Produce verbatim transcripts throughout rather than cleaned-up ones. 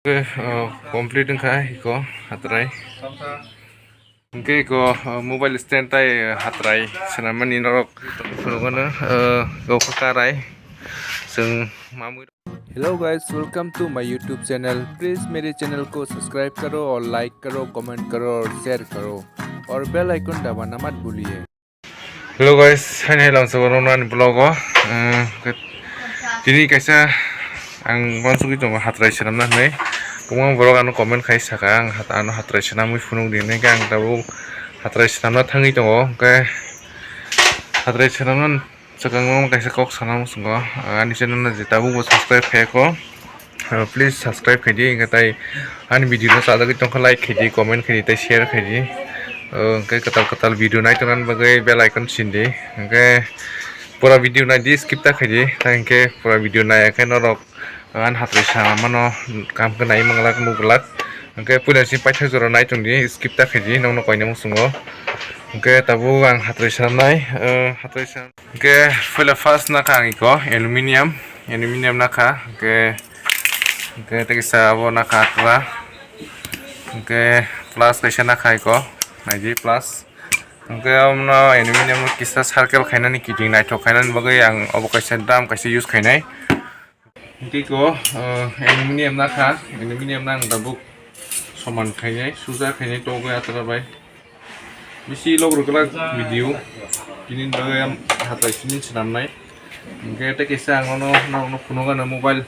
Hwnkhe, uh, complete wngkha iko hatrai. Hwnkhe iko, uh, mobile stand tai, uh, hatrai swnamani norok phunukgano, uh, iko karai chwng mamwi. Hello guys, welcome to my YouTube channel. Please मेरे channel को subscribe करो और like करो, comment करो और share करो और bell icon दबाना मत भूलिए। Hello guys, haini hai lamsao rwno ani vlog o. Umm, tini kaisa ang uansugwi tongo hatrai swnamna hinwi. Kwbangma borok ano comment khai saka, ang hat-, ano hatrai swnamwi phunuk di hinwi khe ang tabuk hatrai swnamna thangwi tongo. Hwnkhe hatrai swnamna swkang no kaisa kok sana muchungo, ani channel no je tabuk bo subscribe khaiyako. Uh, please subscribe khaidi, hwnkhe tai ani video no chajagwi tongkha, like khaidi, comment khaidi, tei share khaidi. Uh, hwnkhe kwtal kwtal video nai tongnani bagwi bell icon sindi. Hwnkhe pura video naidi, skip ta khaidi. Tei hwnkhe pura video naiya khe norok ani hatrai sana mano, kaham khe nai manglak, nukglak. Hwnkhe puila sini paithak jora nai tongdi, skip ta khaidi, nokno koinai muchungo. Hwnkhe tabuk ang hatrai sanai, uh, hatrai san-, Hwnkhe puila first nakha ang iko aluminium, aluminium nakha, hwnkhe, hwnkhe tei kisa abo nakha atwra, hwnkhe plus kaisa nakha iko, naidi plus, hwnkhe omono aluminium no kisa circle khainani kiting naithok khainani bagwi ang obo kaisa drum kaisa use khainai. Hwnkhe iko, uh, aluminium nakha, aluminium no ang tabuk soman khainai, suja khainai togwi atwra bai. Bisi log rwgwlak video, tini bagwi ang hatai sini swnamnai. Hwnkhe tei kaisa ang nono, norokno phunukgano mobile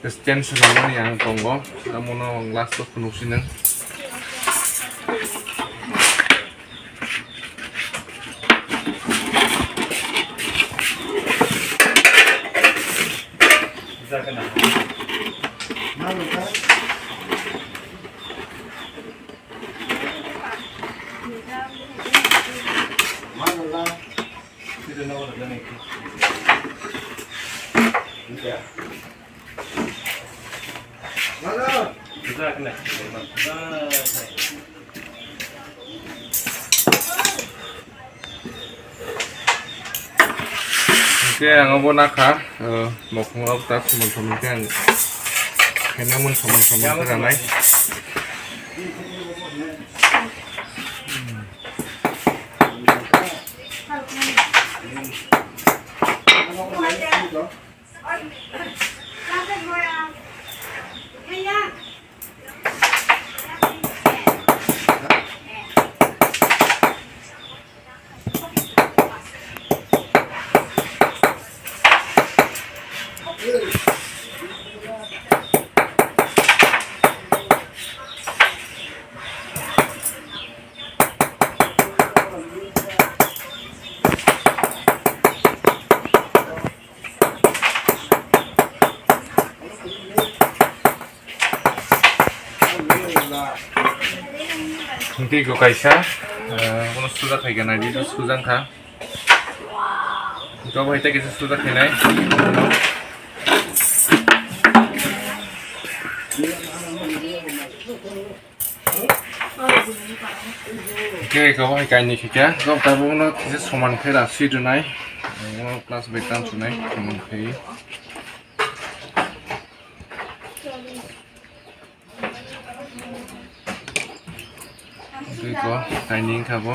stand swnamnani ang tongo, tamo no ang last o phunuk sinang. Hwnkhe ang obo nakha, uh, mokholgo ta somon somon khe ang khaina mun somon somon khe ranai. Tei go kaisa, eh, bono suja khai gana, di suja wngkha. Ito bai tei kisa suja khainai. Hwnkhe iko hai kainwi khaikha, kok tabukno kisa soman khe da swi rwnai. Bono plus bai tam sunai, soman khai. Hwnkhe iko kainwi wngkha bo.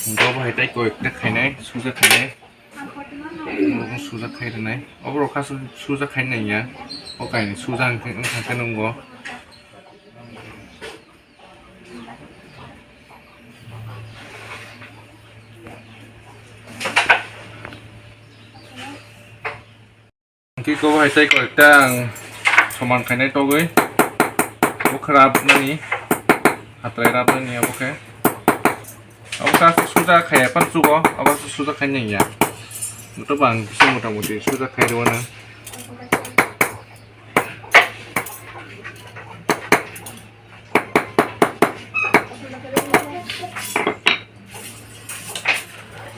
Hwnkhe obo hai tei koi ekta khainai, suja khainai. Obo suja khai rwnai. Oborok kha su-, suja khai naiya. O kainwi suja wngkha, wngkha khe nungo. Hwnkhe iko hai tei koi ekta ang soman khainai togwi. Bo khe rap nani. Hatrai rap nani abo khe. Abo khe suja khai ya pan chugo. Abo suja khai naiya. Moto bang kisa mota moti suja khai rwna.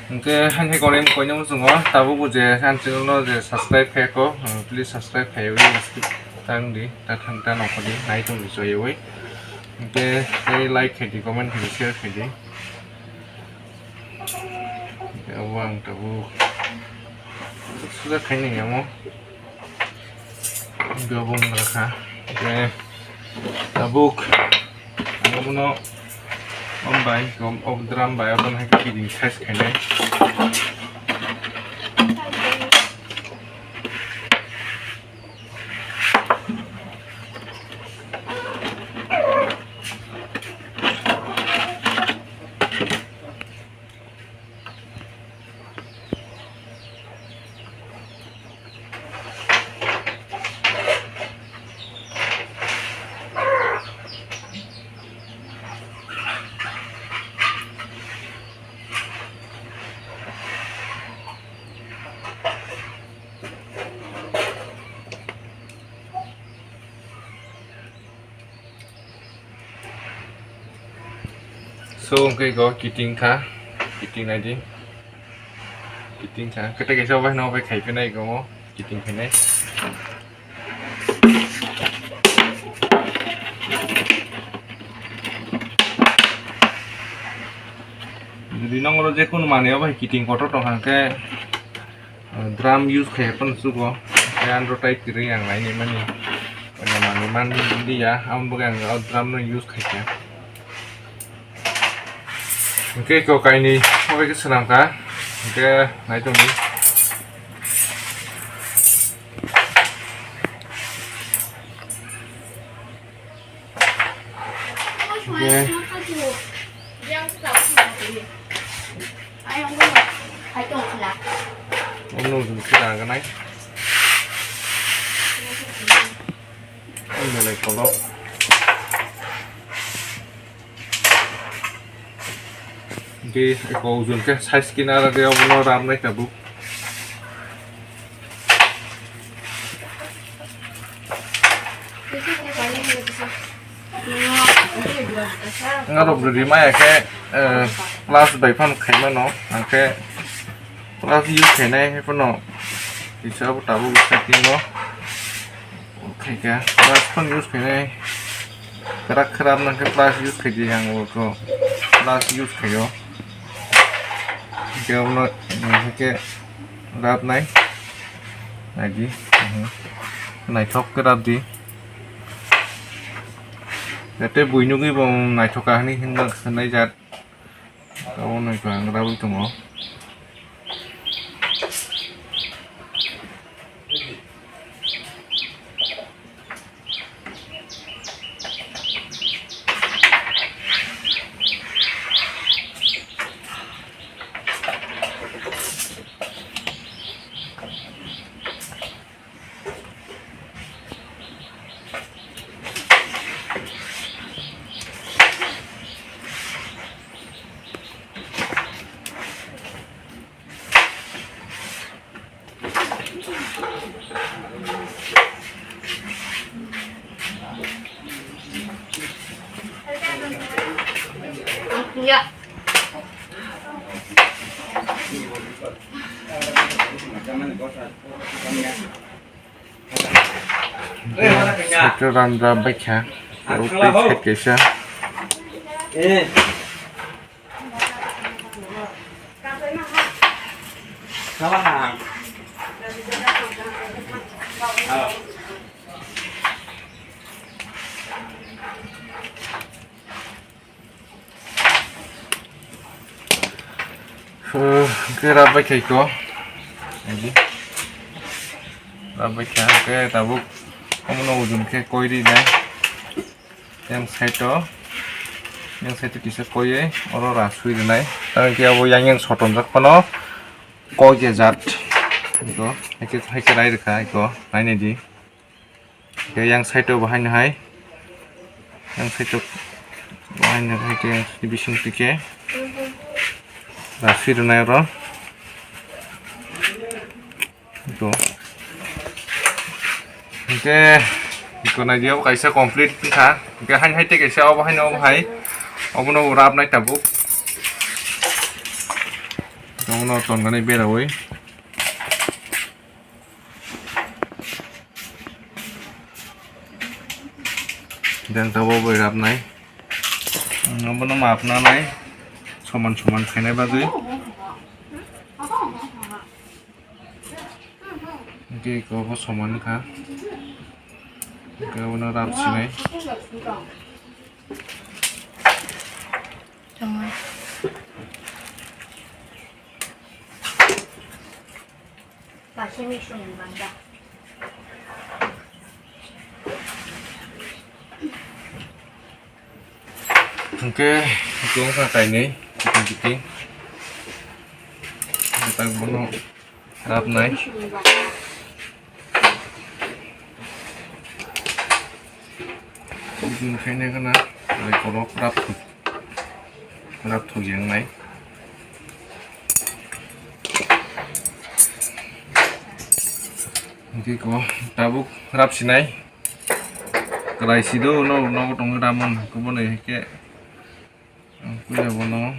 Hwnkhe, haini koinai koinai muchungo tabuk bo je ani channel no je subscribe khaiyako, please subscribe khaiwi tang di, ta thang ta nongkhor di, nai tong di choywi. Hwnkhe, tei like khai di, comment khai di, share khai di. Hwnkhe, abo ang tabuk suja khai nai amo. Hwnkhe, abo wng kha. Hwnkhe, Tabuk ang bono om bai, om, om drum bai, obono hai kiting size khainai. So, hwnkhe iko kiting kha, kiting naidi, kiting kha, kwtwi kaisa obo haino obo khai phinai iko omo kiting phinai. Jodi nongro je kunu manwi obo hai kiting kotor tong kha hwnkhe, Drum use khai phano chugo. Tei andro tai kwrwi ang nainai mani. Mani man liya, aboni bagwi ang o drum no use khai kha. Hwnkhe iko kainwi obo khe swnam kha. Hwnkhe nai tongdi. Oke. Ono ujung khe raganai. Belai kolok. Di eko ujung khe size kina rw de obono ramnai tabuk. Nga rok rwdi maya khe, eh, plus bai phano khaimano, ang khe plus use khainai hai phano kisa bo tabuk setting o khaikha, plus phano use khainai, kwrak khwrap nang khe plus use khaidi, ang bo kho plus use khaio, hwnkhe obono, hwnkhe rapnai. Naidi, mhm. Naithok khe rapdi. Jate buinugwi bo naithok kahini hinba khwnai jat. Abo nai kaham rapwi tongo. Ya. Saitor ram ram baikha. Aro tei side kaisa. Hwnkhe rap bai khaiko. Rap bai kha, hwnkhe tabuk omono ujun khe koi rinai. Yang side o, yang side o kisa koiwi oro rasui rinai. Tamo khe abo yang yang sotonjak phano koi khe jat. Ito, haikhe, haikhe nai rwkha, ito, nainai di. Khe yang side o bahai no hai. Yang side o bahai no hai khe bising twi khe. Rasui rwnai oro. Ito. Hingke iko nai di, obo kaisa complete wngkha. Hingke haino hai tei kaisa obo haino obo hai. Obono rap nai tabuk. Obono ton gani berawi. Jang tabuk bai rap nai. Obono map nanai. Soman soman khainai bagwi. Hingke iko bo soman wngkha. Hwnkhe abono rap sinai. Tama. Hwnkhe wngkha kainwi kiting kiting. Hwnkhe bono rapnai. Bini khaina gana, tei kolok rap thuk, rap thuk yang nai. Hwnkhe ko tabuk rap sinai. Kwrai si do, no, nogo tongo ramon, kubo nai hwnkhe. Ang puila bono.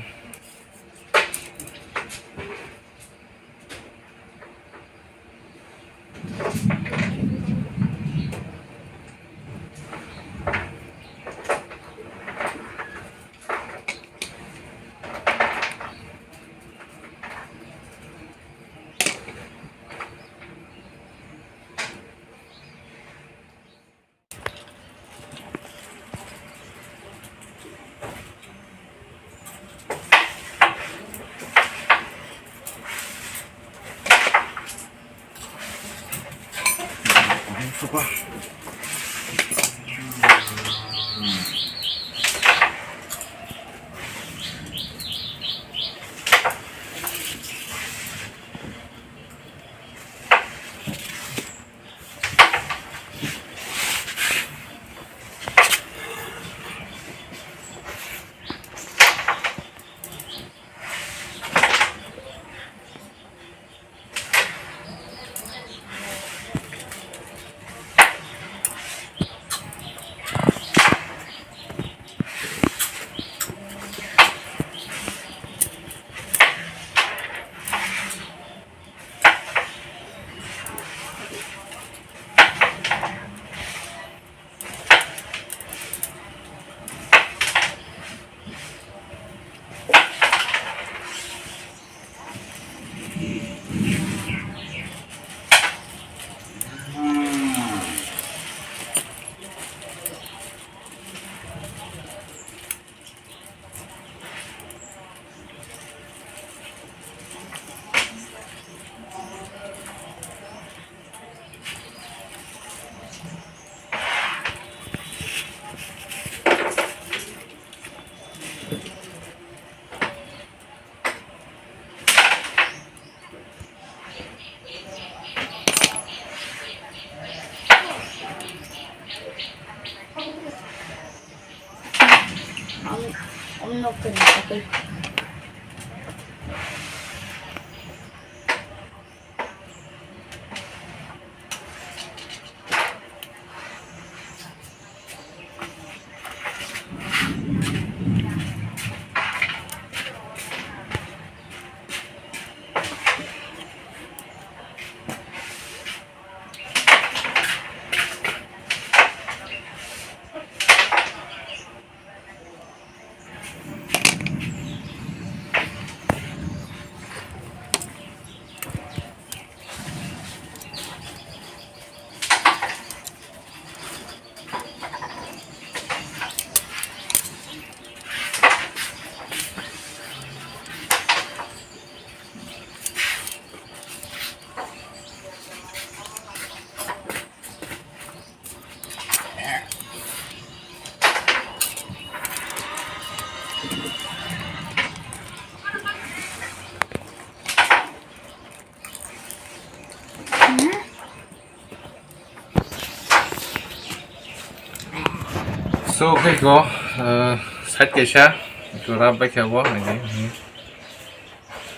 So, okay, go, uh, side kaisa, ito rap bai kha bo, nai di.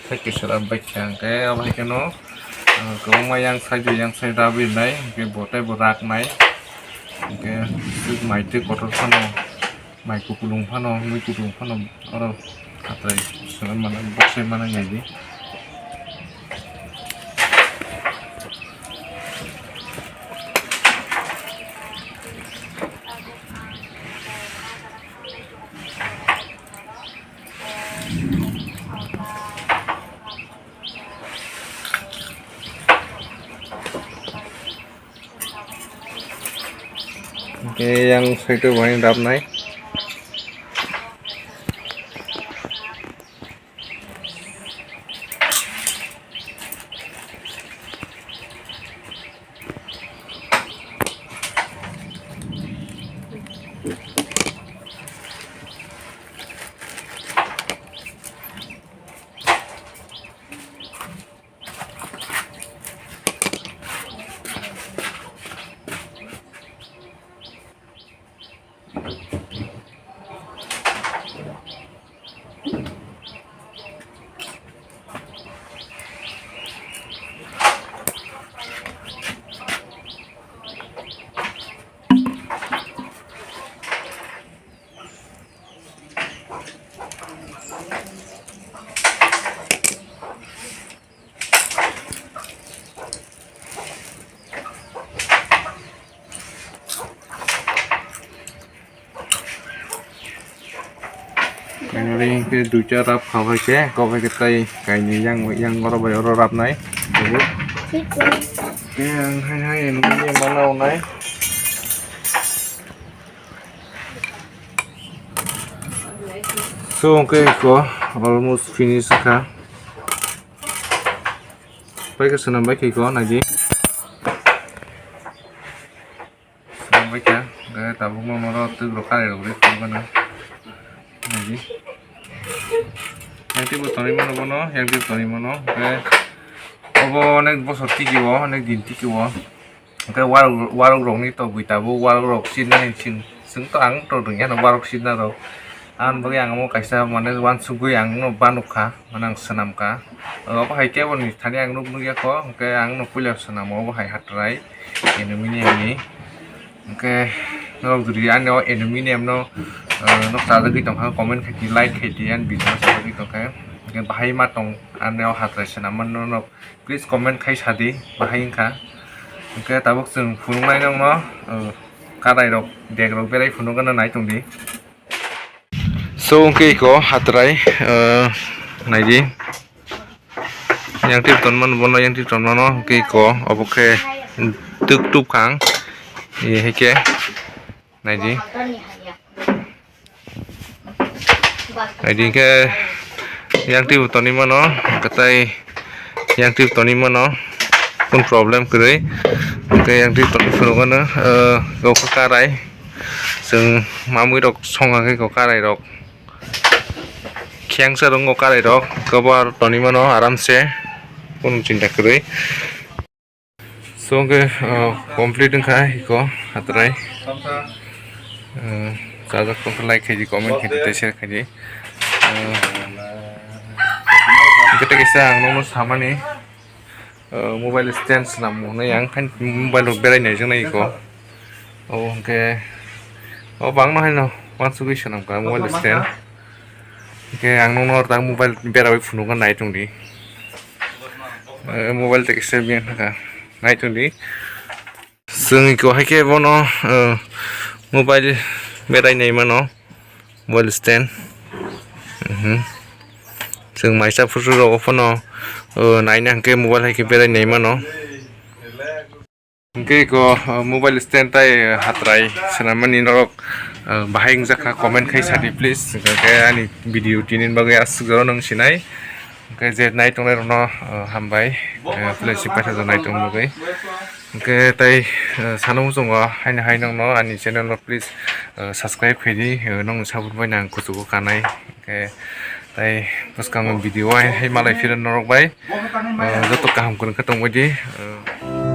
Hai kisa rap bai kha, hwnkhe abo hai kheno, ah, kwbangma yang side o yang side rap rinai, hwnkhe bo tei bo raknai, hwnkhe swk mai twi kotor phano, mai kupulung phano, mui kupulung phano oro atrai swnam mano, boksai mano nai di. Yang side o bahai rapnai. Finally, ke duita rap kha bai khe, kok bai khe tai kainwi yang, yang oro bai oro rapnai. Ke ang hai hai nungni mana onai. So, hwnkhe iko almost finish wngkha. Pai khe swnam bai khe iko, naidi. Swnam bai khe, hwnkhe tabuk no noro twk rok kari rok ri phuru gana. Naidi. Yang twi bo tonwi mano bono, yang twi tonwi mano. Hwnkhe obo onek bosor tiki o, onek din tiki o. Hwnkhe warok, warok rokni tobwi tabuk warok rok sinani sing, chwng to ang to rwngya no warok sinna rok. Aboni bagwi ang omo kaisa mane uansukgwi ang no ba nukha, mane ang swnam kha. Obo hai kebo ni thani ang nuk nukya kho, hwnkhe ang no puila swnamo obo hai hatrai aluminium ni. Hwnkhe norok jodi ani o aluminium no, eh, nok chajagwi tongkha, comment khai di, like khai di, ani video no chajagwi tongkha. Hwnkhe bahai ma tong ani o hatrai swnam mano norok. Please comment khai sadi, bahai wngkha. Hwnkhe tabuk chwng phunuknai nokno, uh, karai rok, dek rok berai phunukgana nai tongdi. So, hwnkhe iko hatrai, uh, naidi. Yang tip tonmano, bono yang tip tonmano, hwnkhe iko, obo khe twk tup khang. Ye, hwnkhe naidi. Naidi hwnkhe yang twi bo tonwi mano, kwtai yang twi bo tonwi mano, kunu problem kwrwi. Hwnkhe yang twi tonwi phunukgano, eh, kok karai. Chwng mamwi rok songkha khe kok karai rok. Khengsa rok kok karai rok, kobo aro tonwi mano aramse, kunu chinta kwrwi. So, hwnkhe, uh, complete wngkha iko hatrai. Uh, chajak tongkha, like khaidi, comment khaidi, tei share khaidi. Uh, hwnkhe tei kaisa ang nokno samani, uh, mobile stand swnam hwnwi ang, mobile rok berai naijaknai iko. O hwnkhe o bangno haino uansugwi swnamkha mobile stand. Hwnkhe ang nokno oro tak mobile berawi phunukna nai tongdi. Eh, mobile tei kisa biyang thangkha. Nai tongdi. Chwng iko hai khe bono, eh, mobile berai nai mano. Mobile stand. Mhm. Chwng maisa photo rok phano, eh, naina hwnkhe mobile hai khe berai nai mano. Hwnkhe iko, uh, mobile stand tai, uh, hatrai swnamani norok, uh, bahai wngjakha, comment khai sadi please. Hwnkhe ani video tini bagwi aswk jora nung sinai. Hwnkhe je nai tongnai rokno, uh, hambai. Uh, please paithago nai tongna bagwi. Hwnkhe tai, uh, sano muchungo haino hai nokno ani channel o please, uh, subscribe khaidi, uh, nokni support bai ang kuchugo kanai. Hwnkhe tai bwskango video o hai, hai malai phira norok bai. Uh, joto kaham kwrwng khe tongbaidi. Uh,